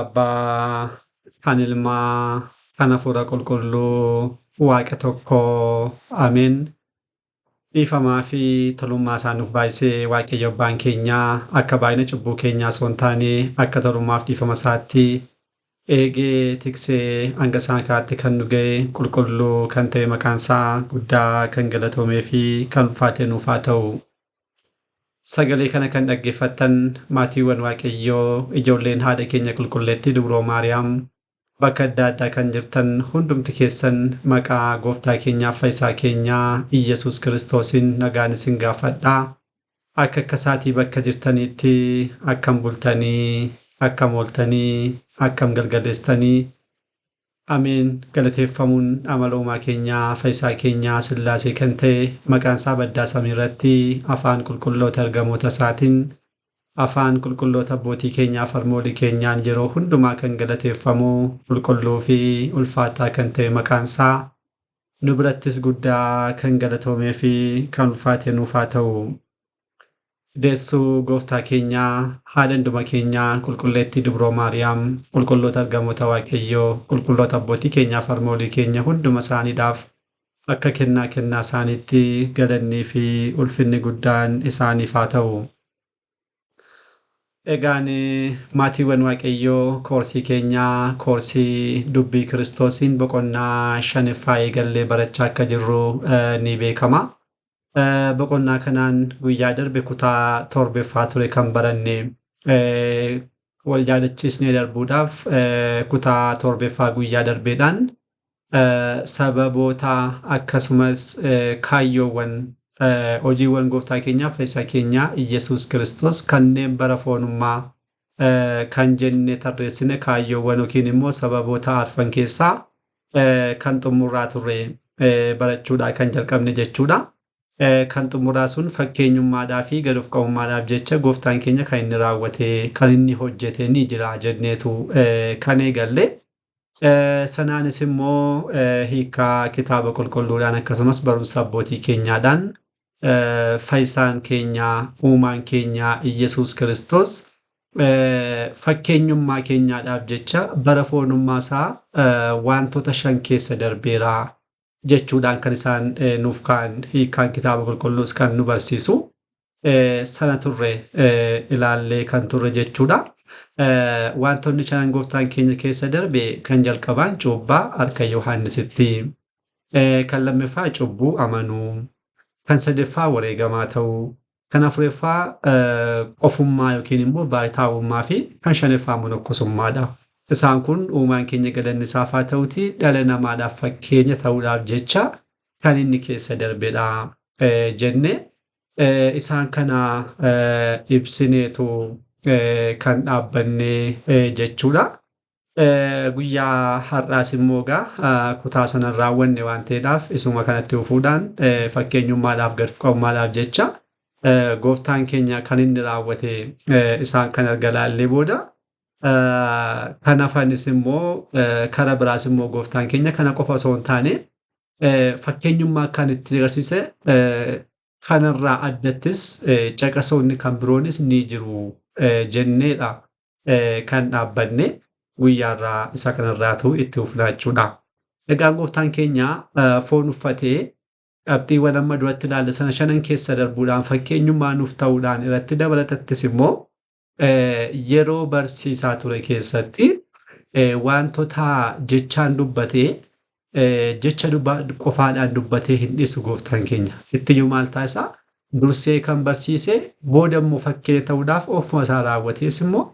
Abbaa, kan Ilmaa, kan Hafuura Qulqulluu, Waaqa tokkoo. Ameen. Dhiifamaa fi tolummaa isaa nuuf baay'isee Waaqayyo Abbaan keenyaa akka baay'ina cubbuu keenyaa osoo hin taane akka tolummaaf dhiifama isaatti eegee tiksee hanga isaan kanaatti kan nu ga'e qulqulluu kan ta'e maqaan isaa guddaa kan galatoomee fi kan ulfaate nuuf haa ta'u. Sagalee kana kan dhaggeeffattan maatiiwwan Waaqayyoo ijoolleen haadha keenya qulqulleettii Dubroo Maariyaam bakka adda addaa kan jirtan hundumti keessan maqaa gooftaa keenyaaf fayyisaa keenyaa Iyyasuus Kiristoosiin nagaan isin gaafadhaa. Akka akka isaatii bakka jirtaniitti akkam bultanii, akkam ooltanii, akkam galgaleessitanii. Ameen. Galateeffamuun amala uumaa keenyaa fayyisaa keenyaa Sillaasee kan ta'e maqaan isaa baddaa samii irratti afaan qulqulloota ergamoota isaatiin afaan qulqulloota abbootii keenyaa harmoolii keenyaan yeroo hundumaa kan galateeffamu qulqulluu fi ulfaataa kan ta'e maqaan isaa nu birattis guddaa kan galatoomee fi kan ulfaate nuuf haa ta'u. Deessuu gooftaa keenyaa haadha hunduma keenyaa qulqulleettii Dubroo Maariyaam qulqulloota ergamoota Waaqayyoo qulqulloota abbootii keenyaaf harmoolii keenya hunduma isaaniidhaaf akka kennaa kennaa isaaniitti galannii fi ulfinni guddaan isaaniif haa ta'u. Egaan maatiiwwan Waaqayyoo koorsii keenyaa koorsii dubbii Kiristoosiin boqonnaa shanaffaa eegallee barachaa akka jirru ni beekama. Boqonnaa kanaan guyyaa darbe kutaa torbaffaa ture kan baranne wal yaadachiisnee darbuudhaaf kutaa torbaffaa guyyaa darbeedhaan sababoota akkasumas kaayyoowwan hojiiwwan gooftaa keenyaa fayyisaa keenyaa Iyyasuus Kiristoos kanneen bara foonummaa kan jenne tarreessine kaayyoowwan yookiin immoo sababoota arfan keessaa kan xumuraa turre barachuudhaa kan jalqabne jechuudha. Kan xumuraa sun fakkeenyummaadhaa fi gad of qabummaadhaaf jecha gooftaan keenya kan inni raawwate kan inni hojjete ni jira jenneetu kan eegalle. Sanaanis immoo hiikaa kitaaba qulqulluudhaan akkasumas barumsa abbootii keenyaadhaan fayyisaan keenya uumaan keenya Iyyasuus Kiristoos fakkeenyummaa keenyaadhaaf jecha bara foonummaa isaa wantoota shan keessa darbeera jechuudhaan kan isaan nuuf ka'an hiikaan kitaaba qulqulluus kan nu barsiisu sana turre ilaallee kan turre jechuudha. Wantoonni shanan gooftaan keenya keessa darbe kan jalqabaan cuubbaa harka Yohaannisitti, kan lammaffaa cubbuu amanuu, kan sadaffaa wareegamaa ta'uu, kan afuraffaa qofummaa yookiin immoo baay'itaawummaa fi kan shanaffaa monokkosummaadha. Isaan kun uumaan keenya galanni isaaf haa ta'uti dhala namaadhaaf fakkeenya ta'uudhaaf jecha kan inni keessa darbedha jenne isaan kana ibsineetu kan dhaabbanne jechuudha. Guyyaa har'aas immoo egaa kutaa sanan raawwanne waan ta'eedhaaf isuma kanatti fufuudhaan fakkeenyummaadhaaf gad qabummaadhaaf jecha gooftaan keenya kan inni raawwate isaan kan erga laallee booda kan hafanis immoo kara biraas immoo gooftaan keenya kana qofa osoo hin taane fakkeenyummaa kan itti agarsiise kanarraa addattis caqasoonni kan biroonis ni jiru jenneedha kan dhaabbanne guyyaarraa isa kanarraatu itti fufnaa jechuudha. Egaan gooftaan keenya foon uffatee qabxiiwwan amma duratti ilaalle sana shanan keessa darbuudhaan fakkeenyummaa nuuf ta'uudhaan irratti dabalatattis immoo yeroo barsiisaa ture keessatti wantoota jechaan dubbatee jecha qofaadhaan dubbatee hin dhiisu gooftaan keenya. Ittiyyuu maal taasisaa? Dursee kan barsiise booda immoo fakkeenya ta'uudhaaf ofuma isaa raawwatees immoo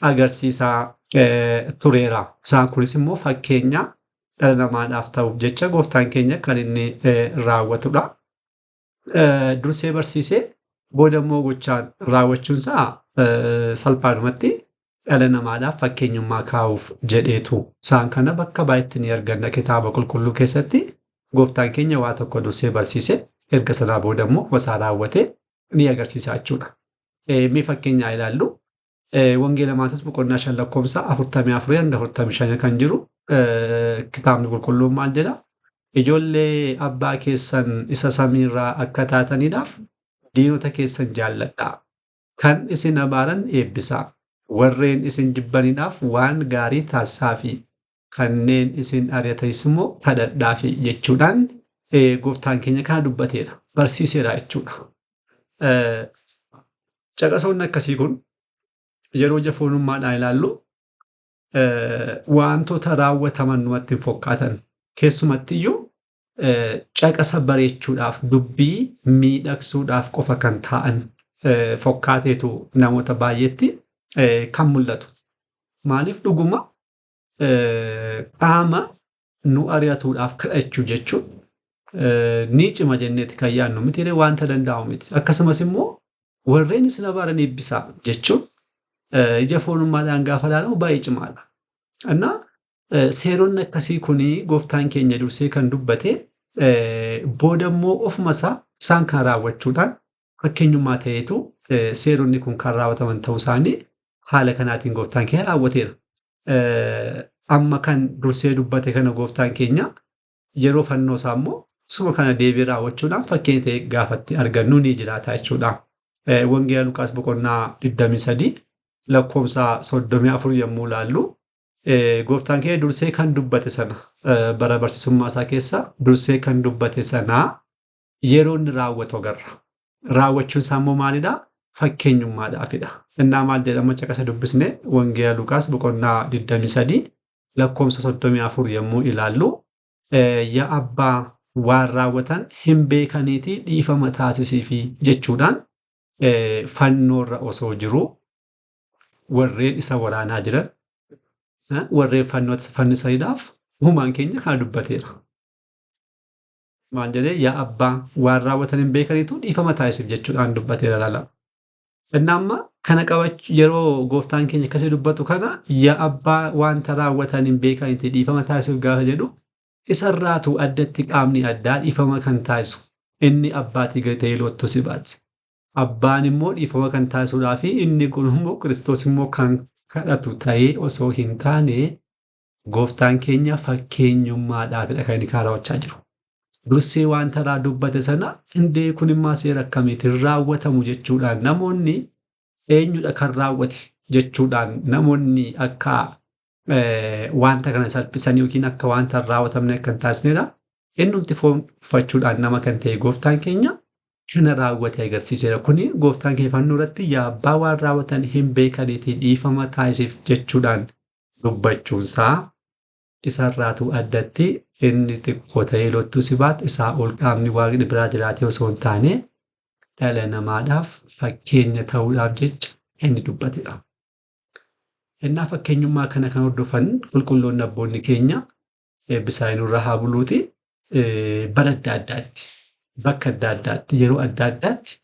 agarsiisaa tureera. Isaan kunis immoo fakkeenya dhala namaadhaaf ta'uuf jecha gooftaan keenya kan inni raawwatudha. Dursee barsiisee booda immoo gochaan raawwachuunsaa salphaadhumatti dhala namaadhaaf fakkeenyummaa kaa'uuf jedheetu. Isaan kana bakka baay'eetti ni arganna kitaaba qulqulluu keessatti gooftaan keenya waa tokko dursee barsiise erga sanaa booda immoo wasaa raawwate ni agarsiisa jechuudha. Mee fakkeenyaa ilaallu. Wangeela Maatewos boqonnaa 5 lakkoofsa 44 hanga 45 kan jiru kitaabni qulqulluun maal jedha? Ijoollee abbaa keessan isa samiirraa akka taataniidhaaf diinota keessan jaalladhaa. Kan isin abaaran eebbisaa. Warreen isin jibbaniidhaaf waan gaarii taasisaafi kanneen isin ari'atanis immoo kadhadhaafi jechuudhaan gooftaan keenya kana dubbateera, barsiiseera jechuudha. Caqasoonni akkasii kun yeroo ija foonummaadhaan ilaallu wantoota raawwataman numatti hin fakkaatan. Keessumatti iyyuu caqasa bareechuudhaaf, dubbii miidhagsuudhaaf qofa kan ta'an fokkaateetu namoota baay'eetti kan mul'atu. Maaliif dhuguma qaama nu ari'atuudhaaf kadhachuu jechuun ni cima jenneeti kan yaadnu miti, wanta danda'amu miti. Akkasumas immoo warreen isin abaaran eebbisaa jechuun ija foonummaadhaan gaafa ilaalamu baay'ee cimaadha. Innaa seeronni akkasii kun gooftaan keenya dursee kan dubbate booda immoo ofuma isaa isaan kan raawwachuudhaan fakkeenyummaa ta'eetu seeronni kun kan raawwataman ta'uu isaanii haala kanaatiin gooftaan keenya raawwateera. Amma kan dursee dubbate kana gooftaan keenya yeroo fannoo isaa immoo suma kana deebi'ee raawwachuudhaan fakkeenya ta'e gaafatti argannu ni jiraata jechuudha. Wangeela Luqaas boqonnaa 23 lakkoofsa 34 yommuu ilaallu gooftaan keenya dursee kan dubbate sana bara barsiisummaa isaa keessa dursee kan dubbate sana yeroo inni raawwatu agarra. Raawwachuun isaa immoo maalidhaa? Fakkeenyummaadhaafidha. Innaa maal jedhama caqasa dubbisne Wangeela Luqaas boqonnaa 23 lakkoofsa 34 yommuu ilaallu yaa abbaa waan raawwatan hin beekaniitii dhiifama taasisiifi jechuudhaan fannoorra osoo jiru warreen isa waraanaa jiran warreen fannootti fannisaniidhaaf uumaan keenya kana dubbateera. Maal jedhee yaa abbaa waan raawwatan hin beekaniitu dhiifama taasisiif jechuudhaan dubbateera laala. Inni amma kana qabachuu yeroo gooftaan keenya akkasii dubbatu kana yaa abbaa wanta raawwatan hin beekaniitii dhiifama taasisiif gaafa jedhu isarraatu addatti qaamni addaa dhiifama kan taasisu inni abbaatii gadi ta'ee loottu si baati. Abbaan immoo dhiifama kan taasisuudhaa fi inni kun immoo Kiristoos immoo kan kadhatu ta'ee osoo hin taane gooftaan keenya fakkeenyummaadhaafidha kan inni raawwachaa jiru. Dursee wanta irraa dubbate sana indee kun immoo seera akkamiitiin raawwatamu jechuudhaan namoonni eenyudha kan raawwate jechuudhaan namoonni akka wanta kana salphisan yookiin akka wanta hin raawwatamne akka hin taasisnedha. Innumti foon uffachuudhaan nama kan ta'e gooftaan keenya kana raawwate agarsiiseera. Kuni gooftaan keenya fannoo irratti yaa abbaa waan raawwatan hin beekaniitii dhiifama taasisiif jechuudhaan dubbachuunsaa isarraatu addatti inni xiqqoo ta'ee lottuu si baat isaa ol qaamni waaqni biraa jiraatee osoo hin taane dhala namaadhaaf fakkeenya ta'uudhaaf jecha inni dubbatedha. Innaa fakkeenyummaa kana kan hordofan qulqulloonni abboonni keenya eebbisaa nurra haa buluuti bara adda addaatti bakka adda addaatti yeroo adda addaatti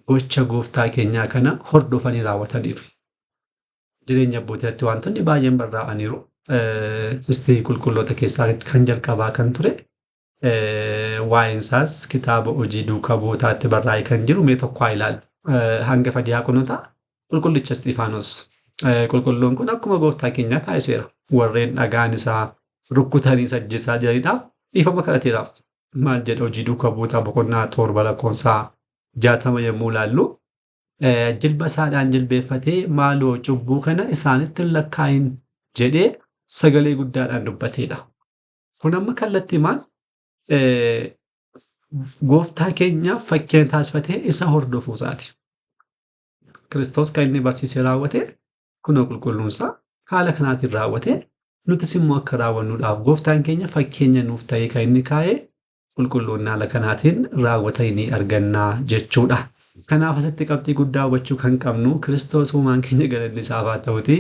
gocha gooftaa keenyaa kana hordofanii raawwataniiru. Jireenya abbootiitti wantoonni baay'een barraa'aniiru. Isti qulqulloota keessaa kan jalqabaa kan ture waa'een isaas kitaaba hojii duukaa bu'ootaatti barraa'ee kan jiru mee tokko haa ilaallu. Hangafa diyaaqonotaa qulqullicha Isxifaanos. Qulqulluun kun akkuma gooftaa keenyaa taasiseera. Warreen dhagaan isaa rukkutanii ajjeesaa jiraniidhaaf dhiifama kadhateeraaf. Maal jedha hojii duukaa bu'ootaa boqonnaa 7 lakkoofsa 60 yommuu ilaallu jilba isaadhaan jilbeeffatee maaloo cubbuu kana isaanitti hin lakkaa'in jedhee sagalee guddaadhaan dubbateedha. Kun amma kallattii maal gooftaa keenyaaf fakkeenya taasifatee isa hordofuu isaati. Kiristoos kan inni barsiisee raawwate kunoo qulqulluunsaa haala kanaatiin raawwate nutis immoo akka raawwannuudhaaf gooftaan keenya fakkeenya nuuf ta'ee kan inni kaa'e qulqulluun haala kanaatiin raawwatanii argannaa jechuudha. Kanaaf asitti qabxii guddaa hubachuu kan qabnu Kiristoos uumaan keenya galanni isaaf haa ta'uti.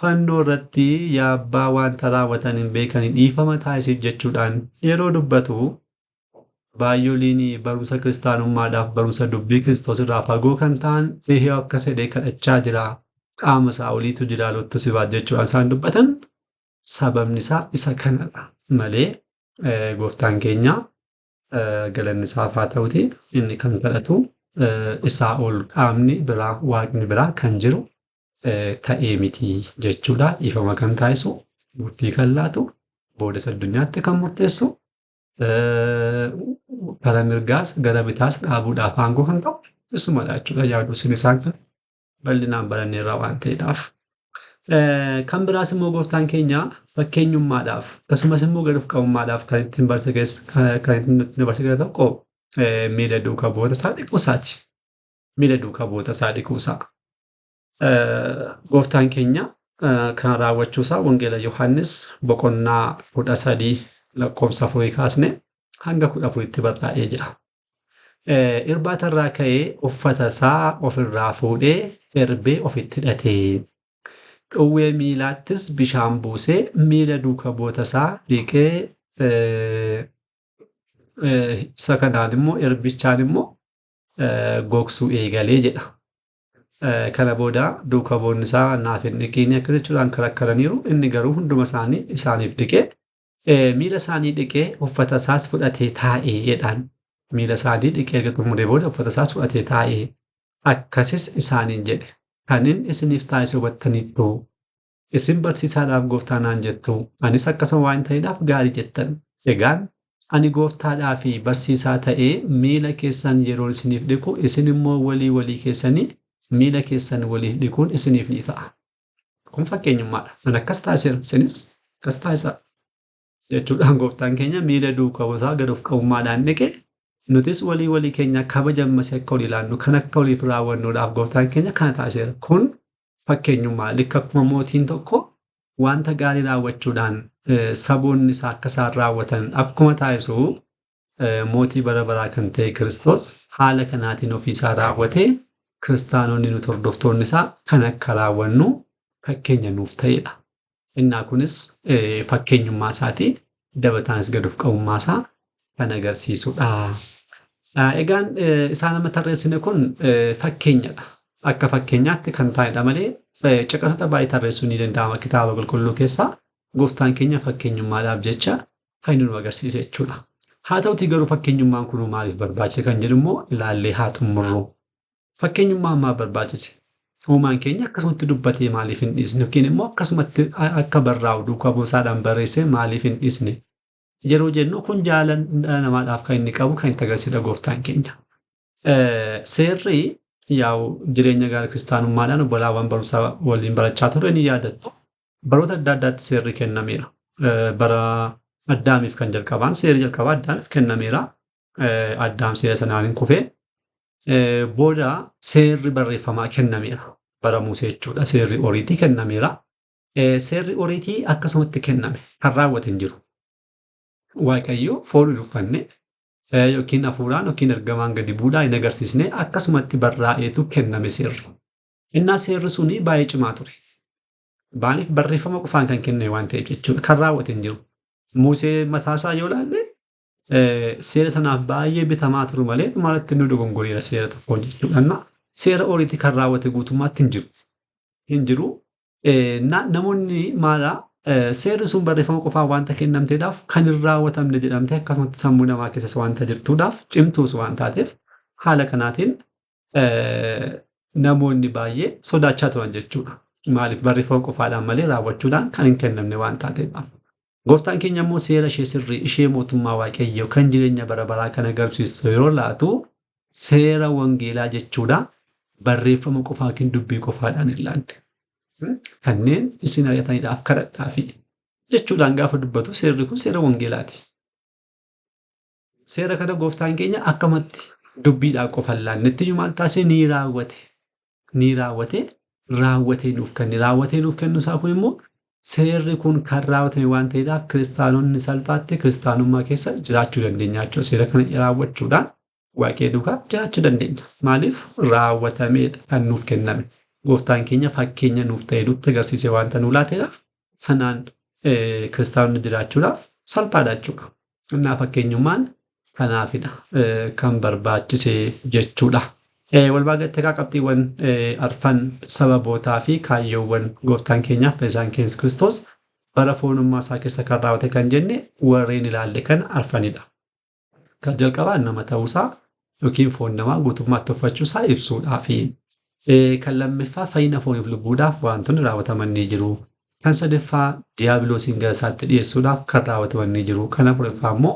Fannoo irratti yaa abbaa wanta raawwatan hin beekanii dhiifama taasisiif jechuudhaan yeroo dubbatu baay'ooliin barumsa kiristaanummaadhaaf barumsa dubbii Kiristoos irraa fagoo kan ta'an dhihee akka sedhee kadhachaa jira. Qaama isaa oliitu jira lottu si baat jechuudhaan isaan dubbatan sababni isaa isa kanadha malee gooftaan keenya galanni isaaf haa ta'uti inni kan kadhatu isaa ol qaamni biraa waaqni biraa kan jiru ta'ee miti jechuudha. Dhiifama kan taasisu, murtii kan laatu, boodas addunyaatti kan murteessu, gara mirgaas gara bitaas dhaabuudhaaf aangoo kan qabu isumadha jechuudha. Yaaduu isin isaan kan Bal'inaan baranneerra waan ta'eedhaaf. Kan biraas immoo gooftaan keenya fakkeenyummaadhaaf akkasumas immoo gad of qabummaadhaaf kan ittiin barsiise keessa kan ittiin nu barsiise tokko miila duukaa bu'oota isaa dhiquu isaati. Miila duukaa bu'oota isaa dhiquu isaa. Gooftaan keenya kana raawwachuu isaa Wangeela Yohaannis boqonnaa 13 lakkoofsa 4 kaasne hanga 14tti barraa'ee jira. Irbaata irraa ka'ee uffata isaa ofirraa fuudhee erbee ofitti hidhate. Xuwwee miilaattis bishaan buusee miila duuka bu'oota isaa dhiqee isa kanaan immoo erbichaan immoo gogsuu eegalee jedha. Kana booda duuka bu'oonni isaa naaf hin dhiqiin akkas jechuudhaan karakkaraniiru. Inni garuu hunduma isaanii isaaniif dhiqee miila isaanii dhiqee uffata isaas fudhatee taa'ee jedhaan. Miila isaanii dhiqee erga xumuree booda uffata isaas fudhatee taa'ee akkasis isaaniin jedhe. Kan inni isiniif taasise hubattaniittu. Isin barsiisaadhaaf gooftaa naan jettu. Anis akkasuma waan ta'eedhaaf gaarii jettan. Egaan ani gooftaadhaa fi barsiisaa ta'ee miila keessan yeroo isiniif dhiqu isin immoo walii walii keessanii miila keessan waliif dhiquun isiniif ni ta'a. Kun fakkeenyummaadha. Ani akkas taasiseera. Isinis akkas taasisaa. Jechuudhaan gooftaan keenya miila duukaa isaa gad of qabummaadhaan dhiqe nutis walii walii keenya kabaja ammasii akka walii laannu kan akka waliif raawwannuudhaaf gooftaan keenya kana taasiseera. Kun fakkeenyummaa likka akkuma mootiin tokko wanta gaarii raawwachuudhaan saboonni isaa akka isaan raawwatan akkuma taasisu mootii bara baraa kan ta'e Kiristoos haala kanaatiin ofiisaa raawwatee kiristaanonni nuti hordoftoonni isaa kan akka raawwannu fakkeenya nuuf ta'edha. Innaa kunis fakkeenyummaa isaatii dabalataanis gad of qabummaa isaa kan agarsiisudha. Egaan isaan amma tarreessine kun fakkeenyadha. Akka fakkeenyaatti kan taa'edha malee caqasoota baay'ee tarreessuun ni danda'ama kitaaba qulqulluu keessaa. Gooftaan keenya fakkeenyummaadhaaf jecha kan inni nu agarsiise jechuudha. Haa ta'utii garuu fakkeenyummaan kun maaliif barbaachise kan jedhu immoo ilaallee haa xumurru. Fakkeenyummaan maaf barbaachise? Uumaan keenya akkasumatti dubbatee maaliif hin dhiisne yookiin immoo akkasumatti akka barraa'u duukaa buusaadhaan barreessee maaliif hin dhiisne? Yeroo jennu kun jaalala dhala namaadhaaf kan inni qabu kan itti agarsiisudha gooftaan keenya. Seerri yaa'u jireenya gaarii kiristaanummaadhaan obbolaawwan barumsa waliin barachaa turre ni yaadattu. Baroota adda addaatti seerri kennameera. Bara Addaamiif kan jalqabaan seerri jalqabaa Addaamiif kennameera. Addaam seera sanaan hin kufee. Booda seerri barreeffamaa kennameera. Bara Musee jechuudha. Seerri oriitii kennameera. Seerri oriitii akkasumatti kenname. Kan raawwate hin jiru. Waaqayyo foon hin uffanne yookiin hafuuraan yookiin ergamaan gadi buudhaa hin agarsiisne akkasumatti barraa'eetu kenname seerri. Innaa seerri suni baay'ee cimaa ture. Maaliif barreeffama qofaan kan kenname waan ta'eef jechuudha. Kan raawwate hin jiru. Musee mataasaa yoo ilaalle seera sanaaf baay'ee bitamaa turu malee dhumarratti inni dogongoreera seera tokkoon jechuudha. Innaa seera oriitii kan raawwate guutummaatti hin jiru. Hin jiru. Namoonni maalaa seerri sun barreeffama qofaan wanta kennamteedhaaf kan hin raawwatamne jedhamte akkasumatti sammuu namaa keessas wanta jirtuudhaaf cimtuus waan taateef haala kanaatiin namoonni baay'ee sodaachaa turan jechuudha. Maaliif barreeffama qofaadhaan malee raawwachuudhaan kan hin kennamne waan taateedhaaf. Gooftaan keenya immoo seera ishee sirrii ishee mootummaa Waaqayyoo kan jireenya bara baraa kan agarsiistu yeroo laatu seera wangeelaa jechuudha. Barreeffama qofaa yookiin dubbii qofaadhaan hin laanne. Kanneen isin ari'ataniidhaaf kadhadhaafi jechuudhaan gaafa dubbatu seerri kun seera wangeelaati. Seera kana gooftaan keenya akkamatti dubbiidhaan qofa hin laanne itti maal taasise ni raawwate. Ni raawwate raawwatee nuuf kenne. Raawwatee nuuf kennu isaa kun immoo seerri kun kan raawwatame waan ta'eedhaaf kiristaanonni salphaatti kiristaanummaa keessa jiraachuu dandeenya jechuudha. Seera kana raawwachuudhaan Waaqayyo duukaa jiraachuu dandeenya. Maaliif raawwatameedha kan nuuf kenname. Gooftaan keenya fakkeenya nuuf ta'e nutti agarsiise waanta nuu laateedhaaf sanaan kiristaanonni jiraachuudhaaf salphaadha jechuudha. Innaa fakkeenyummaan kanaafidha kan barbaachise jechuudha. Walumaa galatti egaa qabxiiwwan arfan sababootaa fi kaayyoowwan gooftaan keenyaaf fayyisaan keenya Kiristoos bara foonummaa isaa keessa kan raawwate kan jenne warreen ilaalle kana arfanidha. Kan jalqabaa nama ta'uusaa yookiin foon namaa guutummaatti uffachuusaa ibsuudhaafi. Kan lammaffaa fayyina fooniif lubbuudhaaf wantoonni raawwataman ni jiru. Kan sadaffaa diiyaabiloosiin gara isaatti dhiyeessuudhaaf kan raawwataman ni jiru. Kan afuraffaa immoo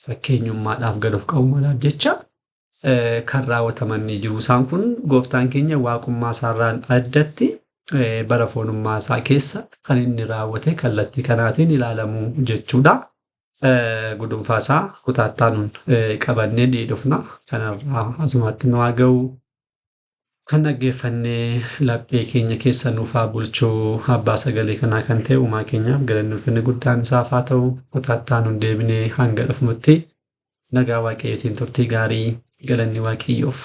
fakkeenyummaadhaaf gad of qabummaadhaaf jecha kan raawwataman ni jiru. Isaan kun gooftaan keenya waaqummaa isaarraan addatti bara foonummaa isaa keessa kan inni raawwate kallattii kanaatiin ilaalamu jechuudha. Gudunfaa isaa kutaattaanuun qabannee ni dhufna. Kanarraa asumatti nu haa ga'u. Kan dhaggeeffannee laphee keenya keessa nuuf haa bulchuu abbaa sagalee kanaa kan ta'e uumaa keenyaaf galanni ulfinni guddaan isaaf haa ta'u. Kutaattaanuun deebinee hanga dhufnutti nagaa waaqayyootiin turtii gaarii, galanni waaqayyoof